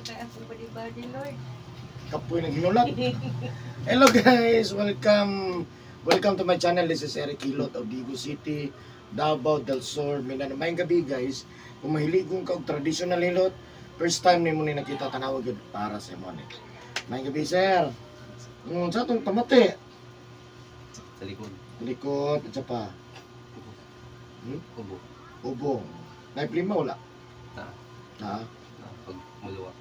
Kay akong body-body, Lord. Kapoy ng hinulat. Hello guys, welcome. Welcome to my channel. This is Eric Hilot of Digo City, Davao del Sur, Mindanao. Maayong gabi, guys. Kung mahiligon ka og traditional hilot, first time nimo ni nakita, tanawa gyud para sa imo ni. Maayong gabi, sir. Sa atong tamate. Sa likod. Likod, at pa. Ubo. Ubo. Naiplima wala? Na. Ha? Na, pag muluwa.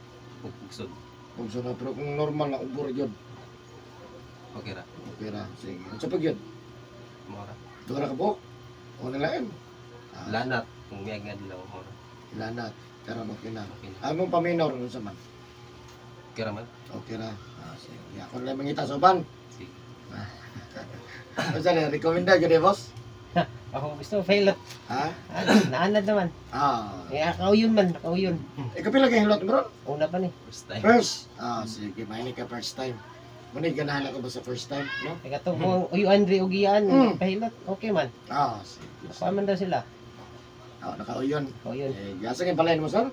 Pag pugsod. Kung na, pero kung normal na ubo ra gyud. Okay ra. Okay ra, sige. Unsa pa gyud? Mora. Duha ra ka buok? O nalain? Ah, Lanat. Kung may adlaw mora. Lanat. Karon okay na. Okay na. Among paminor unsa man? Okay ra man. Okay ra. Ah, sige. Ako lang mangita sa uban. Sige. Unsa na recommenda gyud eh, boss? Ako gusto, fail. Ha? Ah, naanad naman. Ah. Eh, kauyon man, kauyon. Ikaw pila kay hilot bro? Una pa ni. First time. First. Ah, sige, maini ka first time. Muna ganahan ako ba sa first time, no? Kaya to, kung uyo Andre Ugian, pahilot, okay man. Ah, sige. Kuha man daw sila. Ah, nakauyon. Kauyon. Eh, asa kay balay mo, sir?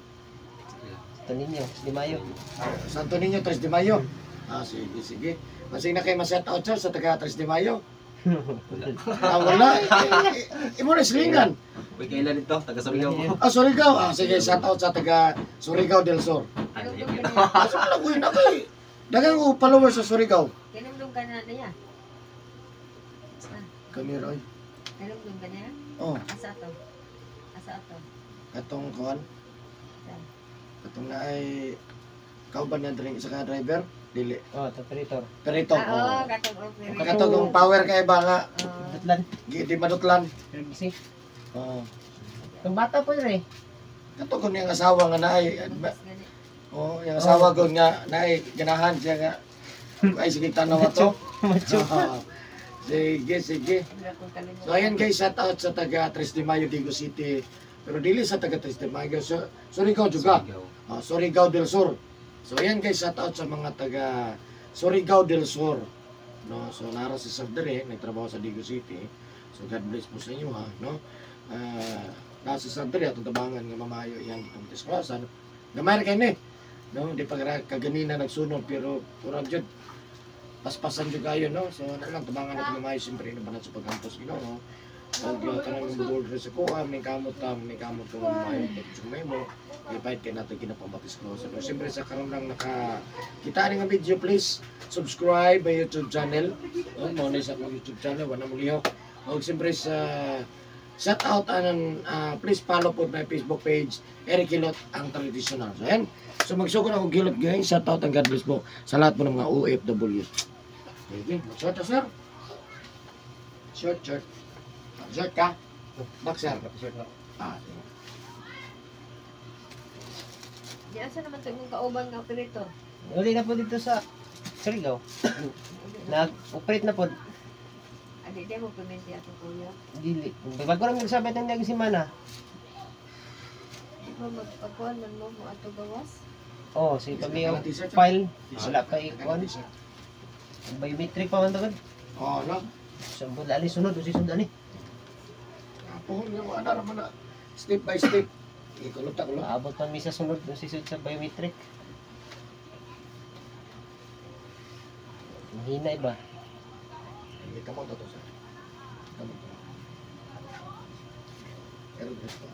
Sige. Ito ninyo, di Mayo. Santo Niño, 3 de Mayo. Ah, sige, sige. Masig na kay ma-set out sir sa taga 3 de Mayo. Wala. Ah, wala. Eh, eh, imo na silingan. Uy, kailan ito? Taga Surigao ko. Ah, Surigao. Ah, sige, shout out sa taga Surigao del Sur. Ano Kinumdum yun? ka niya. Ah, so wala ko yun ako eh. Daghang ko followers sa Surigao. Kinumdum ka na niya. Kami roy. Kinumdum ka niya. Oh, Asa ato? Asa ato? katong kuan. Saan? Katong na ay kauban niya dring isa ka driver. Dili. Oh, to operator. Perito. Ah, oo, Oh. katong operator. Katong kung power kay ba nga Oo. Dutlan. di madutlan. Kasi, Oh. itong bata po rin eh. Katong kung niyang asawa nga naay Mas gani. oh, yung asawa ko nga naay ganahan siya nga ay sige tanaw ato. Macho. Ah, sige, sige. Wala akong kalimutan. So ayan guys, shout out sa taga 3 de Mayo, Digo City. Pero dili sa taga 3 de Mayo, so, Surigao juga. Surigao. Ah, Surigao del Sur. So ayan guys, shout out sa mga taga Surigao del Sur. No, so nara si Sir Dere, nagtrabaho sa Digo City. So God bless po sa inyo ha, no. Ah, nasa Sir Dere atong tabangan nga mamayo iyang gipamtisklasan. Gamay ra kay ni. No, di pa kaganina nagsunod pero pura jud paspasan jud kayo, no. So na lang tabangan natin mamayo siyempre ino sa paghampos Ginoo. Og tanang yung border sa kuha, may kamot ta, may kamot ko mamayo kay mo. Ipahit kay natin kinapamatisklasan. So siyempre sa karon lang naka kita ni nga video, please subscribe my YouTube channel. Oh, mo na sa akong YouTube channel, wala mo lihok. Og siyempre sa shout out anan please follow po my Facebook page, Eric Hilot ang traditional. So ayan. So magsugod ako Hilot guys, shout out and God bless po sa lahat po ng mga OFW. Okay, short sir. Short, short. Short ka? Boxer. Short na. Ah, sige. Di asa naman to imong kauban nga operator? Uli na po dito sa Surigao. Nag-operate na po. Adi di mo pimenti ato kuya. Dili. Bago lang nagsabi ng naging simana. Di ba magpagkuan man mo mo ato gawas? Oh, si pamiyo T-shirt, sir. file. T-shirt. Wala pa ikuan. T-shirt. Biometric pa man to. Oh, no. Sa ali sunod, usi sunod ani. Apo, nga mo ana ra man na. Step by step. Ikulot ta kulot. Maabot man mi sa sunod, usi sunod sa biometric. Mahina iba. Hindi ka mo to sir. Kamot to. Pero gusto.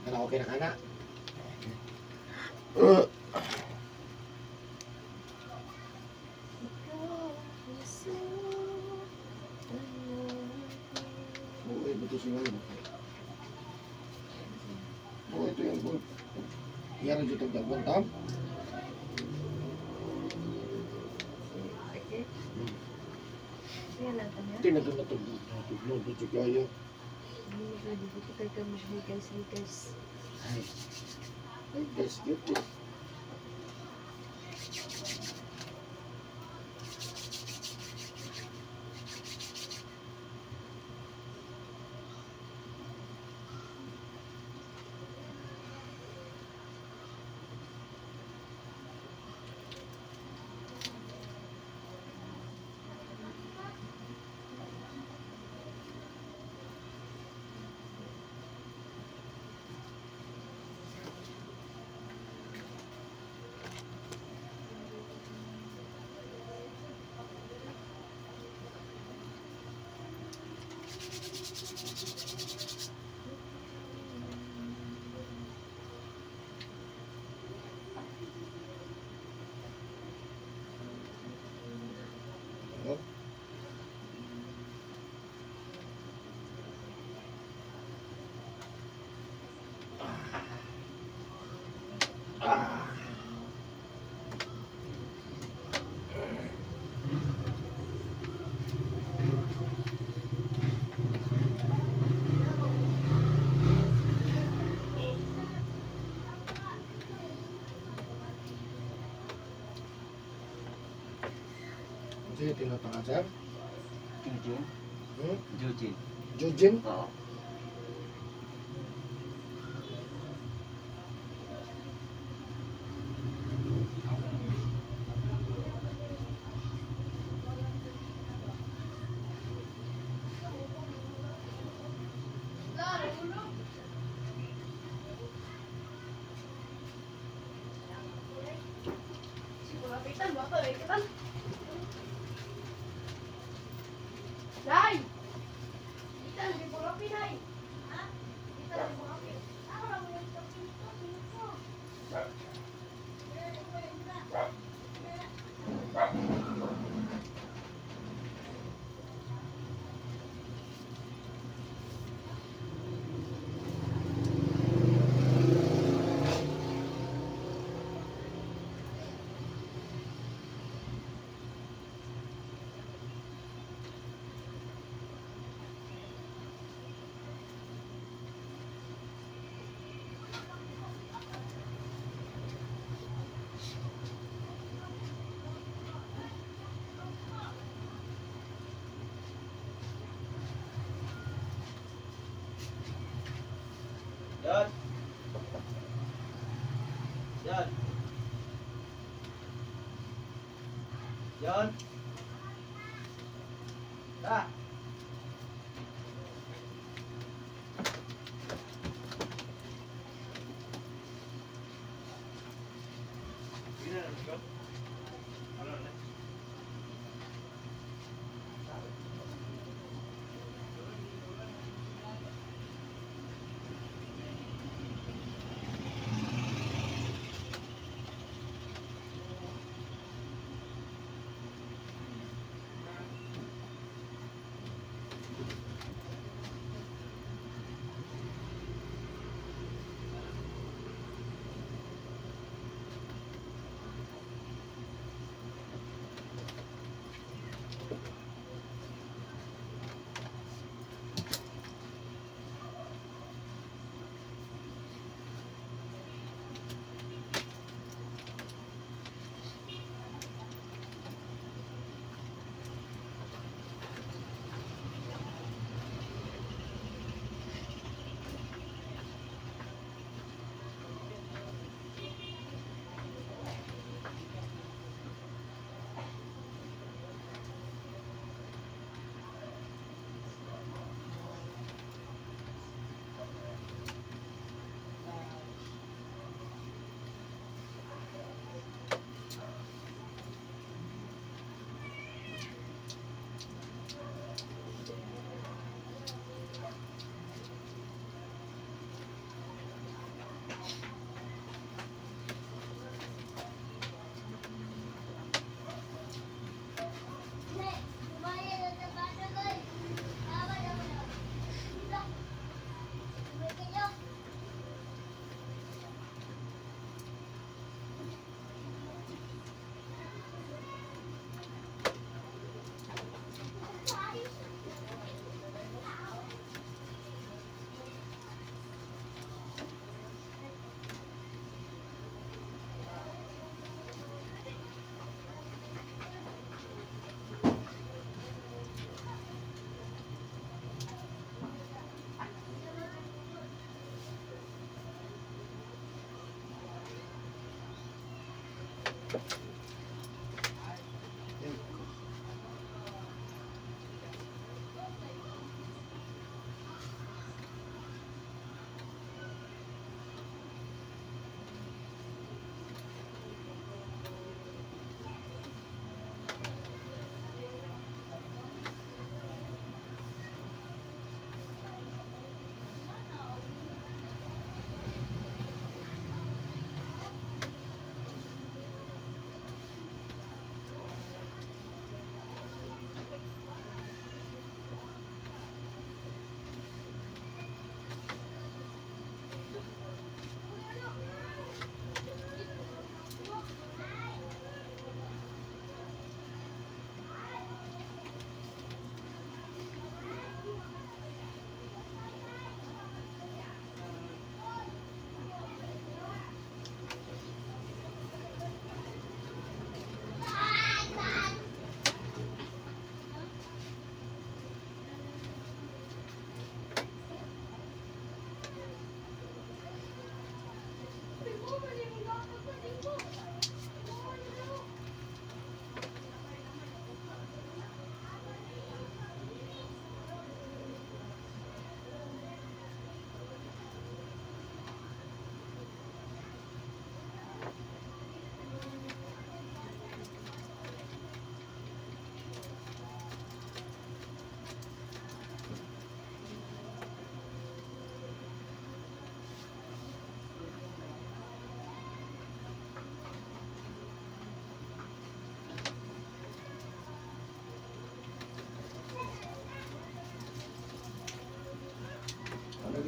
Kana okay na kana? Oo, ito siya ngayon. Oo, ito yung bull. Yan ang jutong jagwan tam. Okay. Siya lang kanya. Ito yung natulog. Natulog, natulog, kaya. Hindi mo pwede dito kay kami sneakers, sneakers. Ay. Ay, guys, cute eh. Ulitin na pangalan, sir. Jujin. Hmm? Jujin. Jujin? Oo. Nay! Itan, di mo Nay! Ha? Itan, di mo. Yan. Yan. Yan. Ah.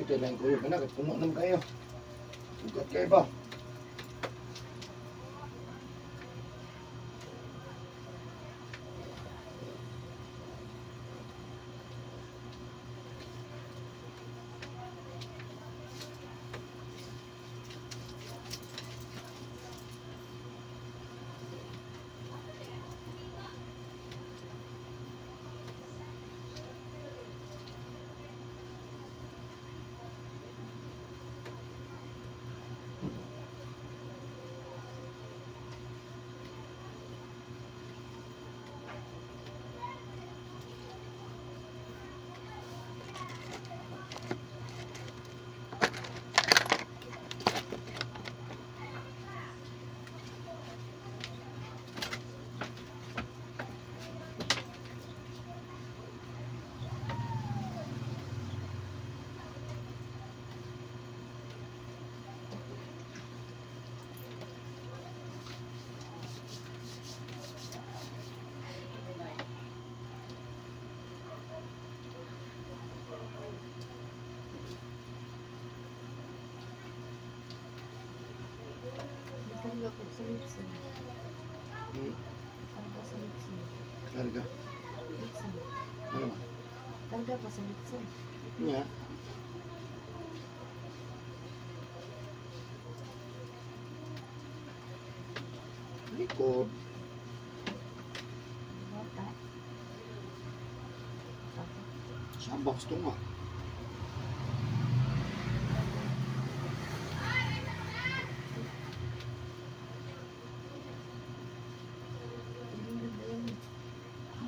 Ito lang kuya ka na, puno naman kayo. Ugat kayo ba? Karga ko sa litsin. Karga sa litsin. Karga. Litsin. Ano ba? Karga pa sa litsin. Nga. Likod. Bata. Sa box to nga.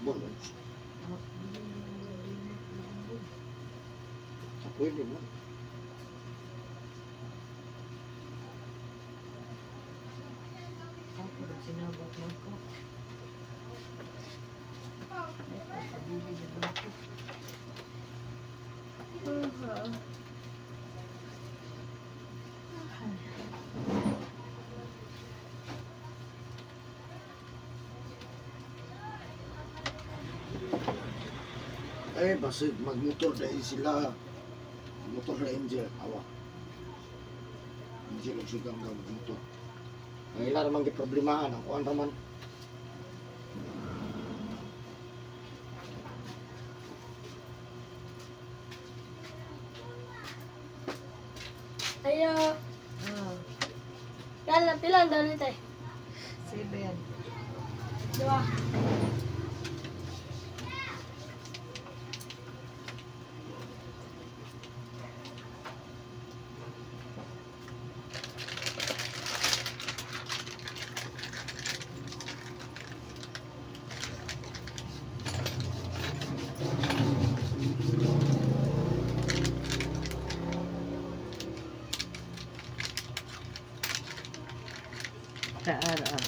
Bonus. Pwede mo. Ako na sinabot mo ko. Ay, pagpabili na ako. Ay, basig magmotor dahil sila. Motor na Angel. Awa. Angel ang sigang daw magmotor. Ang ila naman giproblemahan. Ang kuan raman. Ayo. Ah, Lala, pila ang dali tayo? 7. Dua. Sa araw.